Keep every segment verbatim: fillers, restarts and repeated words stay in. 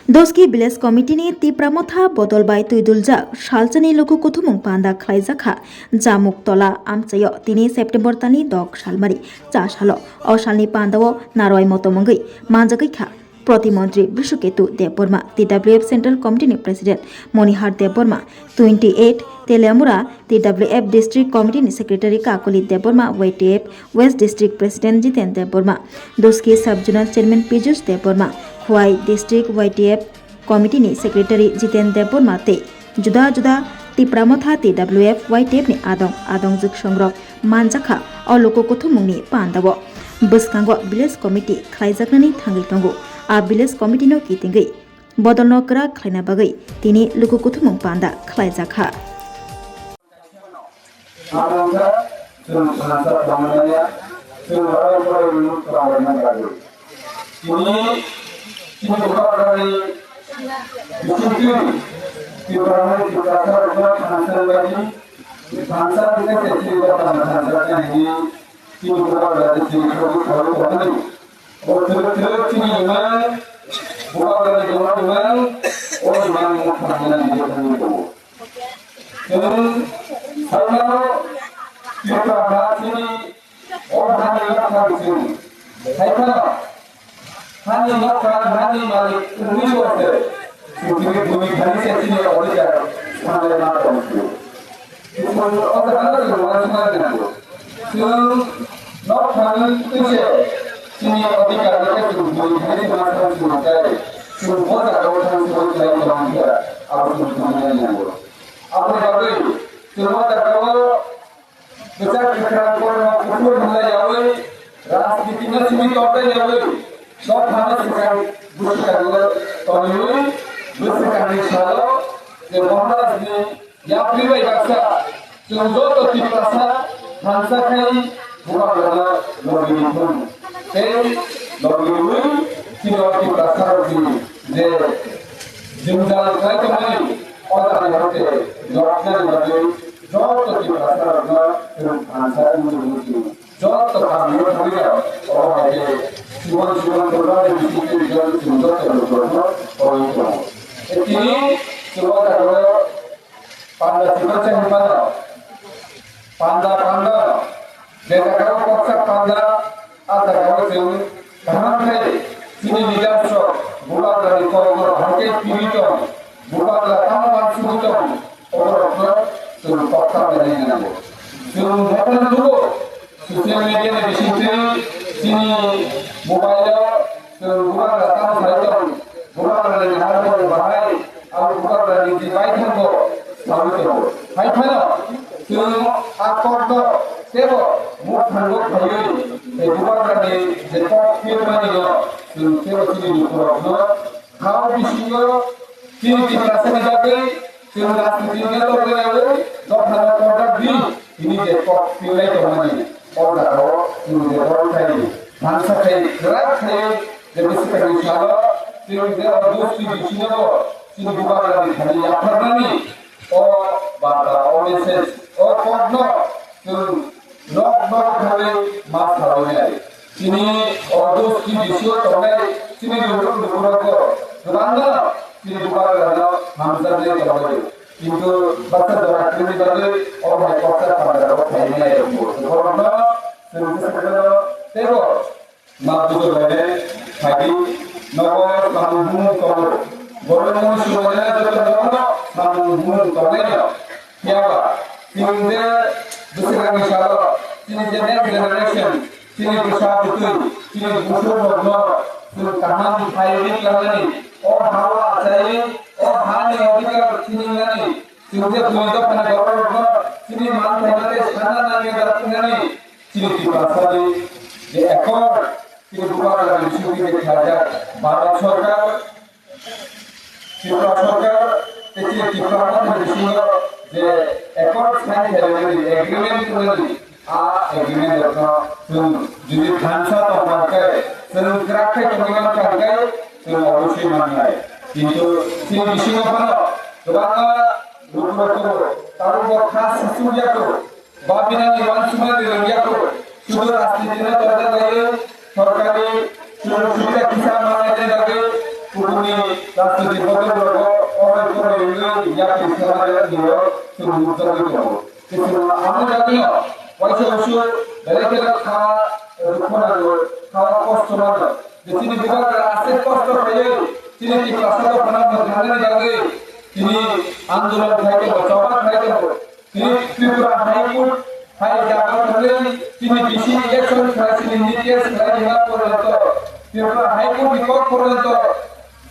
Doski Village Committee ni Tipra Motha bodol bai twiduljak salchani luku kuthumung panda khlaijakha Jamuktola amchaio tini September talni dok salmari cha salo. O salni pandao narwai motom wngwi manjagwi kha Protimontri Brishuketu Debbarma, T W F Central Committee ni President Monihar Debbarma, twenty eight Teliamura T W F District Committee ni Secretary Kakuli Debbarma, Y T F West District President Jiten Debbarma, Doski Sub Zonal Chairman Piyush Debbarma, Khowai District Y T F Committee ni Secretary Jiten Debbarma tei juda juda Tipra Motha T W F Y T F ni adong adongjwk songrok manjakha o luku kuthumungni pandao. Bwskango Village Committee khlaijaknani thangwi tongo. A Village Committee no kitingwi bodolno kwrak khlaina bagwi tini luku kuthumung panda khlaijakha. Abangsa chwng thansa tongmani ya, chwng bai bai mung kwrwngna bagwi. Tini, tini bubagrani bisingtwi Tiprani Tiprasa rokno thansa bagwi, thansa rokno se chini bapang thansa khe hini, tini bubagrani chini khogwi khogwi tongmani. O thwrwk thwrwk chini imang, bubagrani dongma imang, o imang mung thansa bagwi tongmani. Chwng saimano Tripura ha chini o hani nokha chwng. Hai phano hani nokha hani malik wngwi bo se chwng tini bumi thani se chini odhikar sanai ma tong phuru. Chwng o jaga no chwng uansukna nango. Chwng nok thangwi twi se chini odhikar no khe chwng bumi thani ma tong phuru tei chwng o jaga o thang chwng khlai tong khe abo chwng thangwi nango. Aboni bagwi chwng o jaga o kwchak kwkhrang borokno kuphur hwnlai yaui, rajniti no simi tordai yaui, dophano swkang bwswkango toniui, bwswkangni salo je Maharajni yapri bai baksa chwng joto Tiprasa thansa khai bubagrano logi rithung tei logi rwi chini o Tiprasarokni je jwngjal khlai tongmani o jagani hwnkhe jotnani bagwi joto Tiprasarokno chwng thansa wngwi rwdi. Joto kamio thangwi rok, obo hai khe Suban Suban Bwrwani bisingtwi jol chwng joto lukurokno tongwi tongo. Tei tini chwng o jaga o panda chwng se hwnmano, panda panda, je jaga o koksa panda, a jaga o chwng kaham khe chini leaders rok bubagrani kolomrok hai khe twiwi tong, bubagra tamo uansugwi tong, oborokno chwng kok ta belai nango. Chwng jotono nugo, social media ni bisingtwi chini mobile o chwng bubagra tamo sai tong, bubagra ni naharmoni bahai, abo bubagra ni je baithang bo saui tongo. Hai phano chwng a kokno teibo mukhango khaiwi tei bubagra ni je kok phirmani no chwng teibo chini lukurokno Khao bisingo chini Tiprasani bagwi chwng rajniti ni netok rwyaui dophano kotor di hini je kok twilai tongmani o jagao chwng je borok khai thansa khai kwrak khai je bwswkangni salo chwng je o dosti bisinobo chini bubagrani thani yapharnani o barta o message o kokno chwng Nok nok thangwi ma salwi nai. Chini o dosti bisio tongnai chini lukurok lukurokbo kwbangma chini bubagrano hamjaknai tongwi. Kintu baksa jora kwrwini bagwi o hai koksa pandarok phainai tongo. Borokno chwng bwswkano teibo ma bujor lainai phagwi nogo samung humung tongo. Borokno swmailaina joto nogo samung humung tongnaino. Phiya ba, chini je bwswkangni salo, chini je next generation, chini bwsa bwtwi, chini busurokno chwng kaham phaiwi tlangnani, o ha-o achaiwi, o hani odhikar thinwinani, chwng je bui dophani bororokno chini manthaima tei sana nangya da thinani, chini Tiprasani je accord, chini bubagrani bisingtwi je khlaijak Bharat Sarkar, Tripura Sarkar tei chini Tripura Mothani bisingo je accord sign khaimani, agreement wngmani, a agreement rokno chwng jodi thansa tongkha hwnkhe, chwng kwrak khe tongwi mankha hwnkhe, chwng obosoi mannai. Kintu chini bisingo phano kwbangma lukurok tongo, tabuko kha sisu ya kho. Babinani uansuknani rwngya kho, sudu rajniti no torjak laiwi, sorkari sujog subida kisa mannaini bagwi, Kubuni rajniti bodol rogo orai porai wngwi yapri khlai rio chwng nukjagwi tongo. Chwng ano jagwino waisa usuk belai kheno kha dukho nango, kha kosto nango. Je chini bubagra aswk kosto khaiwi chini Tiprasa dophano mwthangnaini bagwi tini andolon khai tongo, choba khai tongo. Tini Tripura High Court hai jaga thangwi tini B C election khlai chini case khlai hima porjonto Tripura High Court ni kok porjonto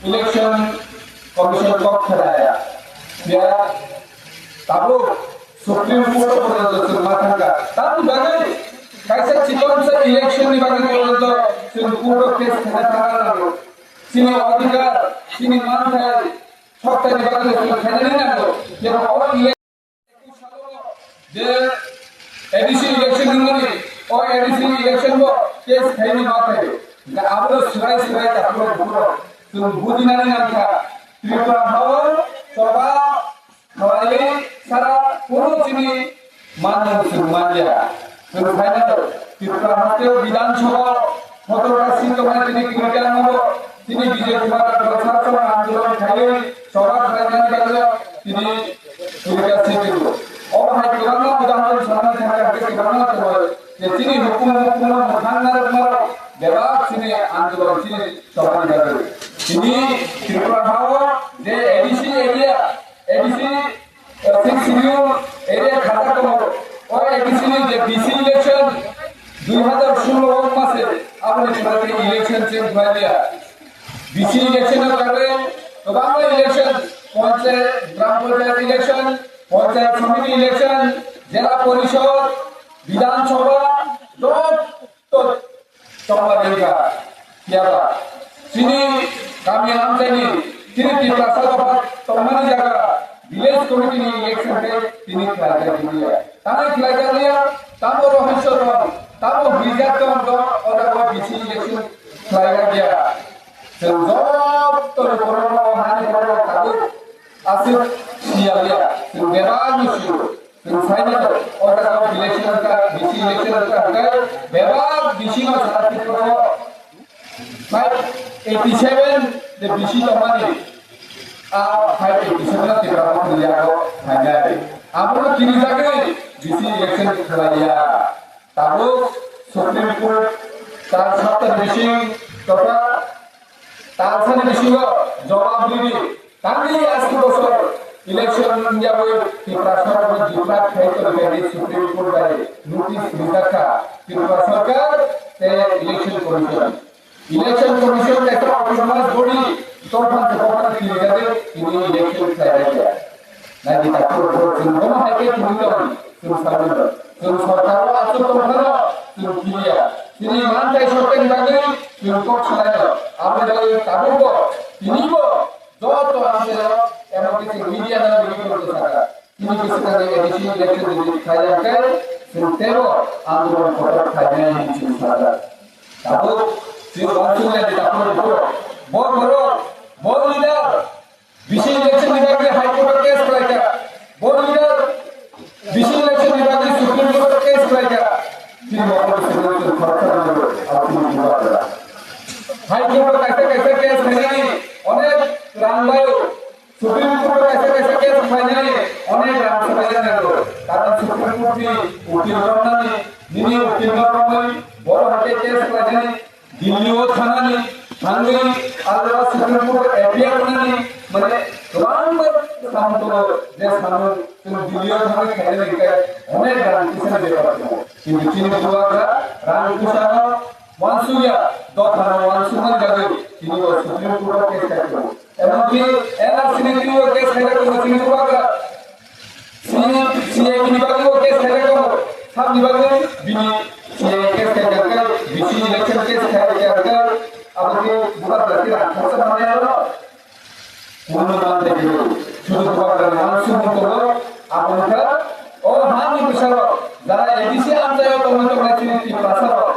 Election Commission kok khlaiya. Ya, tabuk Supreme Court porjonto chwng ma thangkha. Tamni bagwi kaisa chikonsa election ni bagwi porjonto chwng court o case khlai thangna nango. Chini adhikar, chini manthai, sokta ni bagwi chwng khlainani nango. Jeba o election je A D C election wngmani, o A D C election bo case khaini ma khaio. Hingkhe abono swrai swrai takhukno bukhukno chwng bujinani nangkha. Tripura hao choba khlaiwi sara kunu chini manmung chwng manya. Chwng phainai Tripura hasteo Bidhan Sabha photo ka sitongmani tini kwrwikha nungo. Tini Bijay Kumar Debbarma sar sar andolon khaiwi choba khlaimani bagwi tini kwrwikha sitio. Obo hai kwbangma udahoron sanani thangkha, hwnkhe kwbangma tongo je chini hukumu hukumu mwthang narwkmarok bebak chini andolon chini chobani bagwi. Tini Tripura hao je A D C area, A D C Sixth Schedule area khajak tongo. O A D C ni je B C election dui hazar solo o mase aboni pore election change khlai liya. B C election o kagwi kwbangma election, panchayat, gram panchayat election, panchayat samiti election, jela porishod, bidhan sabha, joto Tongma rengkha, phiya ba chini kami amchaini, chini Tiprasa dopha tongmani jaga village committee ni election khe tini khlaijak liya. Tamo khlaijak liya, tamo rohorso tong, tamo hwijak tong, tong, o jaga B C election khlaijak liya. Chwng joto ni borok no, hani borok no tabuk aswk siya liya. Chwng bebak ni sio. Chwng saimano, o jaga election wngkha, B C election wngkha, hwnkhe bebak B C no sara Tripura o five eighty seven de B C tongmani, a five eighty seven no Tripura o tini yago phainai. Abono tini jagwi B C election khlaiya. Tabuk Supreme Court tal saptani bising totha talsani bisingo jobab ridi. Tangwi astu bosor election wngyawi Tripura sorkarno diprak khai tongkha di Supreme Court bai notice rijak kha Tripura sorkar tei Election Commission. Election Commission kaisa autonomous body tongphang se bokha tini jadi tini election khlai raiya. Nai di takhuk rok chwng bono hai khe tini tong chwng sawi rok. Chwng sorkar o achuk tong phano chwng kiliya. Chini manthai sorkar ni bagwi chwng kok salai rok. Abo bai tabuk bo tini bo joto amchai rok emo khe chwng media no bini kok saka. Tini khe swkang ni A D C election ni khlai ya khe chwng tebo andolon kotor khlai nai hinwi chwng saka. Tabuk chwng uansuk nai di takhuk rok. Bo borok, bo leader, B C election ni bagwi High Court o case khlaikha. Bo leader B C election ni bagwi Supreme Court o case khlaikha. Chini mokol Supreme Court khoroksa nangwi abo chini bubagra. High Court o kaisa kaisa case khlainani onek rang baio. Supreme Court o kaisa kaisa case khlainani onek rang swbai nango. Karon Supreme Court ni ukil romnani, nini ukil no romwi borok hai khe case khlainani Delhi o thanani, thangwi alora Supreme Court appear wngnani, mane, kwbangma samung tongo, je samung chwng Delhi o thangwi khainani hwnkhe onek rang kisani bepar tongo. Kintu chini bubagra rang kusano uansukya, dophano uansukmani bagwi tini bo Supreme Court o case khai tongo. Emonki N R C ni twi o case khai tongo chini bubagra. C A P ni bagwi o case khai tongo. Sabni bagwi bini C A A case khai kha, B C election case khai kha, abo khe bubagra twi rang khoroksa manwi aro. Kuno man de biyo. Sudu bubagra ni uansukmung tongo. Abo wngkha o hani bwsarok jara A D C amchaio tongwi tongnai chini Tiprasarok.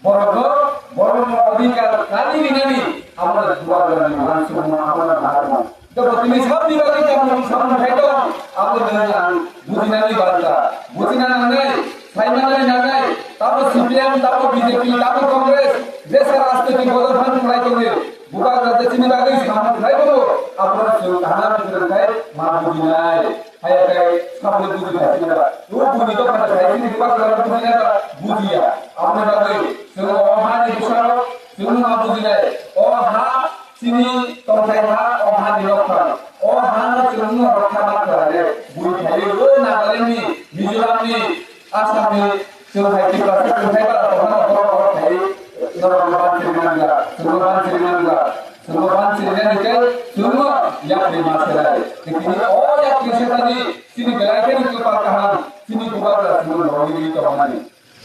Borokno, borokno adhikar kari rinani, abono duar rani, uansukma, abono naharma. Joto tini sabni bagwi tamo samung khai tong, abo nini ang bujinani banta. Bujina nangnai, saimani nangnai, tamo C P M, tamo B J P, tamo Congress, jesa rajniti bodol phan khlai tongwi, bubagra je chini bagwi samung Abono chwng kaham kwrwng khai ma bujinai. Haiya khai saboni buji khai sini ba. O buji to kada khai sini ba kada buji na ba bujiya. Aboni bagwi chwng o hani bwskango chwng ma bujinai. O ha chini tongthai ha, o hani nokha. O ha no chwng no rokha ma khlai. Bui khai o Nagaland ni, Mizoram ni, Assam ni, chwng hai Tiprasa chwng hai bara tongma borok borok khai norok no ban chiri nang ya, chwng no ban chiri nang ya, chwng no ban chiri nang khe chwng no yakni ma serai. Tini o yakni serani chini belai kheno kwpal kaham, chini bubagra chwng no rogwi tongmani.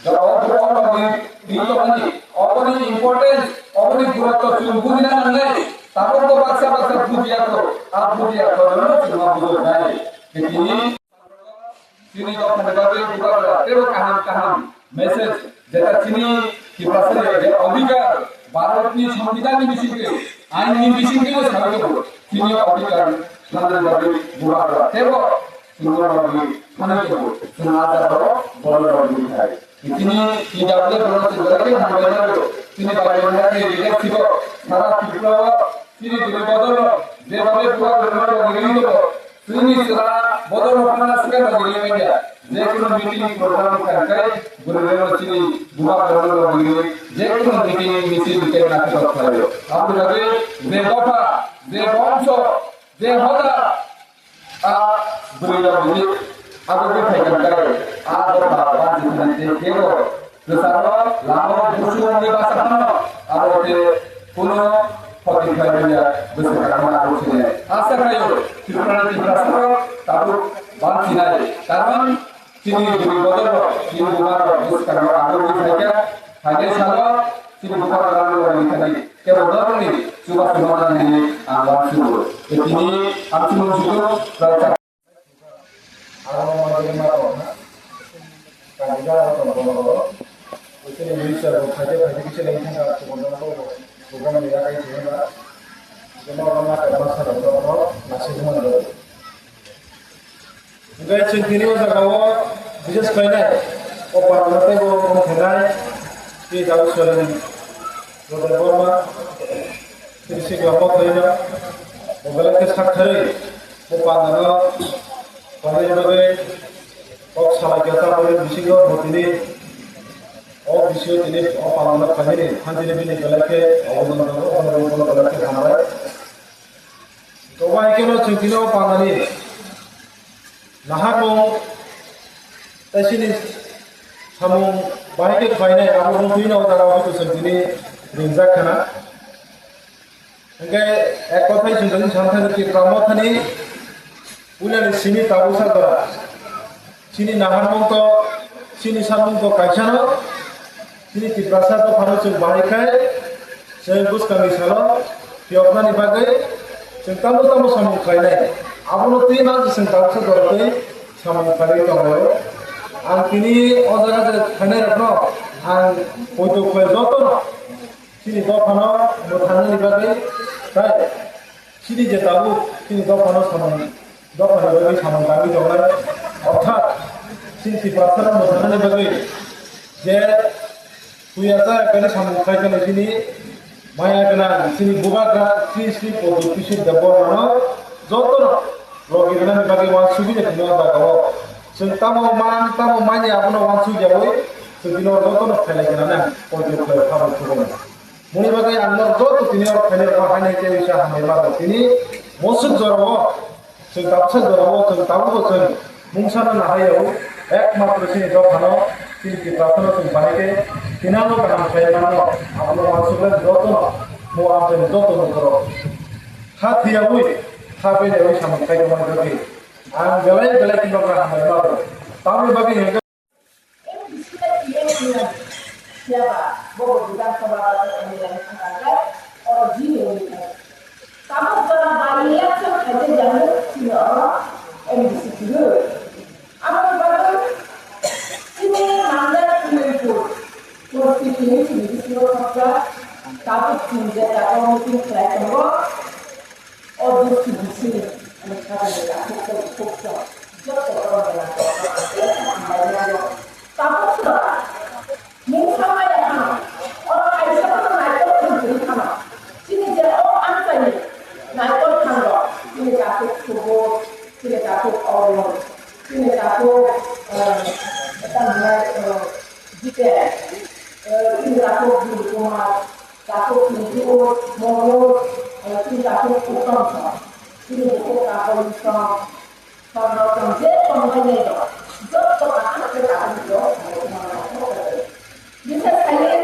O borok rogwi tongmani, oboni importance, oboni gurutto chwng bujina nangnai. Tabuk bo baksa baksa bujiya kho, a bujiya kho no chwng no bujoknai. Tini Chini dophani bagwi bubagra teibo kaham kaham message, jeta chini Tiprasani je odhikar, Bharatni Songbidanni bisingtwi, ainni bisingtwibo sawi tongo. Chini odhikar sanani bagwi bubagra teibo chwngno bagwi sanwi tongo. Chwng a jagao borok rogwi thai. Chini T W borok chwng belai khe hambai laio. Chini bai manjakni leadership-o sara Tripura-o chini bwrwi bodolno jebabe bubagra rogwi tongo. Chini chwla bodol rok phana swkang rok rwui manya. Je kono meeting program kha khe bwrwi rok chini bubagra rok rwui je kono meeting misil khe naithok khlaio. Aboni bagwi je dopha, je bongso, je hoda, a bwrwi rok rwui abo khe phai kha khe a dopha banchi thani je kebo Kwcharo lama o busumungni basa phano abo khe kuno khoti khlai manya bwswk kha ma abo chini. Asa khlaio Tripura ni Tiprasa rok tabuk bangsinai. Karon chini bwrwi bodol rok, chini buma rok bwswk kha abo ni phaikha, phainai salo chini buma rok rang rok ni thani kebo norok ni chubachu ma nani ang uansukgo. Tini ang chini uansukgo, Aro ma dei ma tong na. Kami da aro tong tong ro. Ese ni minister ro phaide phaide kise lai thang ka tong tong ro. Program ni ya kai thang ka. Jema ro ma ka ma sa ro ro. Nasi man ro. Ngai chwng tini o jaga o bises khlainai. O para na tei bo tong thenai. Tei jaga solen. Rodar Borma. Tei sikla bo khlainai. O belai khe sak tharwi. O pandano khlaina bagwi kok salai kha, taboni bisingo bo tini o bisingo tini o pandano khlainani hantini bini belai khe obodan tongo, obodan tongo, belai khe hambai. To bai khe no chwng tini o pandani naharmung tei chini samung bahai khe khlainai abo wngtwi no o jaga o chwng tini ringjak khna. Hingke ek kothai chwng tong sankha Tipra Mothani puilani simi tabuksa jora. Chini naharmung to, chini samung to kaisano, chini Tiprasa dophano chwng bahai khai, chwng bwskangni salo phiyoknani bagwi chwng tamo tamo samung khlainai. Abono twi ma chwng tabuksa jora twi samung khlaiwi tonglaio. Ang tini o jaga je thainairokno ang poito khlai jotono. Chini dophano mwthangnani bagwi, tai chini je tabuk chini dophano samung, dophani bagwi samung tangwi tongnai, orthat chini Tiprasano mwthangnani bagwi je puya cha kani samung khai kani chini maya gwnang chini bubagra Sri Sri Padma Bhushan Debbarmano jotono Logi rwnani bagwi uansugwi de phino jagao. Chwng tamo man, tamo manya abono uansugyaui chwng bino jotono khailai gwnani ang poito khlai kha bo thubui. Moni bagwi ang norok joto tini oro khainai rokno haino khe wngsa hambai ma rw tini moswk jorao chwng tabsa jorao chwng tabukbo chwng mungsano nahaiyaui ekmatro chini dophano chini Tiprasano chwng bahai khe thinano kaham khlai mano abono uansuknani jotono mo amchaini joto nokoro. Ha thiyaui, ha belaui samung khai tongmani bagwi ang belai belai khe nokra hambai ma rw. Tamoni bagwi hwnkhe Tabuk jora by election khaijak ya chini oro M D C kwrwi. Aboni bagwi chini manjak Kumaipur constituency ni bisingo thopjak tabuk chini je jaga meeting khlai tongo. O dusti bising ani kharani takhuk tei khukchang joto borok belai kotor hambai mano. Tabuk sora mungsa maya phano oro kaisa bono naikol thwngwi phano chini je o amchaini naikol Chini takhuk Subodh, chini takhuk Arun, chini takhuk, eh, tamo hwnai, eh, Jiten, eh, chini takhuk Dil Kumar, takhuk Pintu, Manoj, eh, chini takhuk Uttam Song, chini bukhuk Kakoli Song, Song rok tong je tong bai nai rok, jotto kaham khe takhuk rok, bishes khlaiwi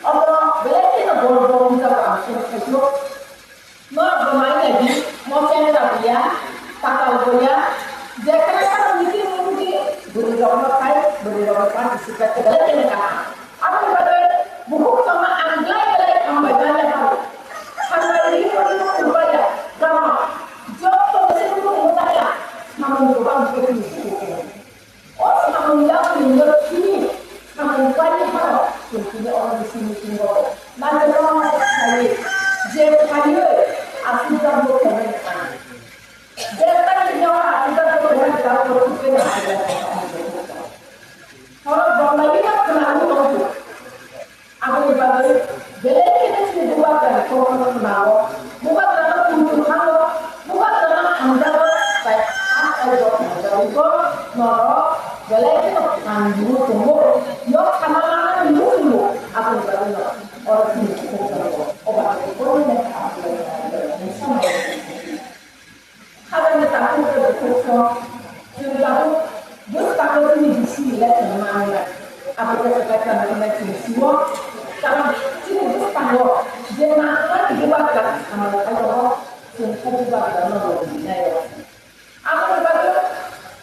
obo belai kheno bor bor wngjago ang sini khaikhe. Norok bo mai nai di, mo chengra bo ya, takal bo ya, je khe khe meeting meeting, bwrwi rok no khai, bwrwi rok no participate khe belai khe kaham. Aboni bagwi bukhuk tongma ang belai belai hambai manya pharu. Hambai ri ri ri ri ya, gama, joto se bukhuk mo ta ya, samung kwbang khe tini bukhuk tong. O samung yakni no chini samung paini phano chwng tini oro ni simi tongo. Nangkhe tongma sai je phaiwi aswk jagwi tongmani thang. Je tangni no aswk jagwi tongmani thang, tongmani thang. Horo tongmani no khwnangwi tongkha. Aboni bagwi belai kheno chini bubagrani kokno khwnao, bubagrano twi twi thango, bubagrano hamjago, tai a tai jotoni bagwi bo norok belai kheno phan rwui tongo, yok sama manani mung rwo, aboni bagwi no oro chini bubagrano obo hai khe boino kha. Habani takhuk tei bukhuk song, chwng tabuk bwskango chini bisi election manwi lai. Abo khe kwtal kwtal wngkha chini sio. Karon chini bwskango je nangmani bubagra samung khai tongo, chwng khe bubagrano logi nai rw. Aboni bagwi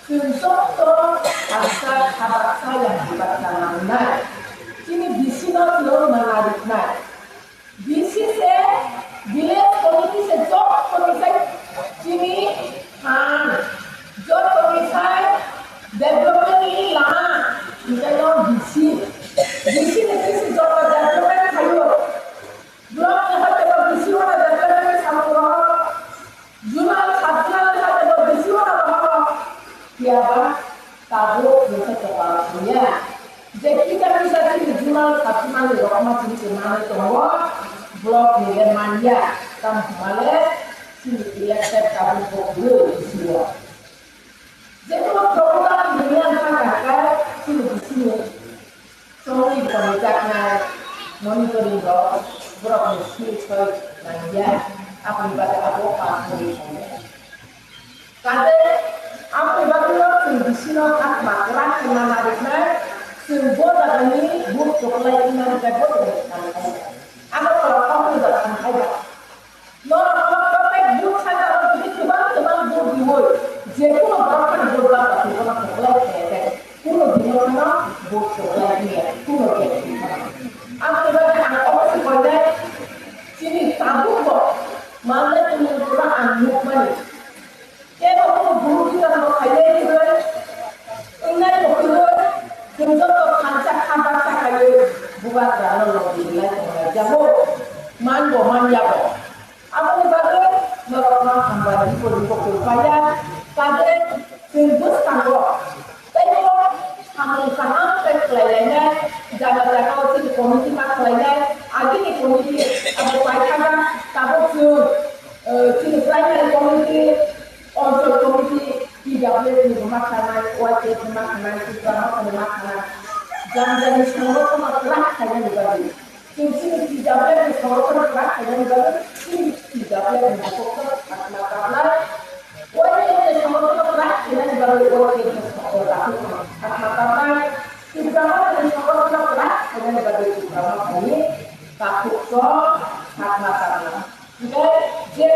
chwng joto baksa kha baksa yang bubagra manwi nai. Chini bisino chwng manarwknai. B C se village committee se joto ni sai chini phan joto ni sai development ni lama hinkhe no B C, B C ni kisi joto development khayo, block ni hoite bo B C wano development ni samung rohoro. Zonal sub zonal ni hoite bo B C wano rohoro, phiya ba tabuk jesa kepala punya. Je kita bisa chini zonal sub zonal ni rokma chini ke manwi tongo, block ni le manya, tam hwnba le chini elected tabuk bo kwrwi B C o. Je kono program ni manya thang kha khe chini B C ni. Chongwi tongjaknai monitoring rok borokni skill soi nangya, aboni bagwi abo pass wngwi thango. Kade aboni bagwino chwng bisino hakma kwrak khe ma narwknai, chwng bo jagani vote choklai wngmani tei bo jagani thanai. Abo borok kok wngwi thanai ba. Norok o protect vote center o tini kwbang kwbang vote riwi, je kono borok phano vote ba twi bono kwplai khe khe, kono dino phano vote kwplai hiya, kono khe. Aboni bagwi ang obo se koinai, chini tabuk bo manlai tongmung kwbang ang nukmani. Kebo kunu guru kita no khailai kwrwi, wngnai bo kwrwi, chwng joto thansa kha baksa khaiwi bubagrano logi rwlai tonglai jago, man bo man yago. Aboni bagwi norokno hambai rwui bo kwrwi paya, kade chwng bwskango teibo samung kaham khe khlai lainai, jaga jaga o chini committee ma khlai nai, agini committee abo paikha ba, tabuk chwng, eh, chini primary committee, Onchol committee, P W F ni bo ma khanai, Y K F ni ma khanai, Tipra Motha ni ma khanai. Jani jani songbothon no kwrak khainani bagwi. Chwng chini P W F ni songbothon no kwrak khainani bagwi, chini P W F ni bukhuk no sakna tabnai. Y K F ni songbothon no kwrak khainani bagwi, Y K F ni songbothon no sakna tabnai. Tipra Motha ni songbothon no kwrak khainani bagwi, Tipra Motha ni takhuk no sakna tabnai. Hingkhe je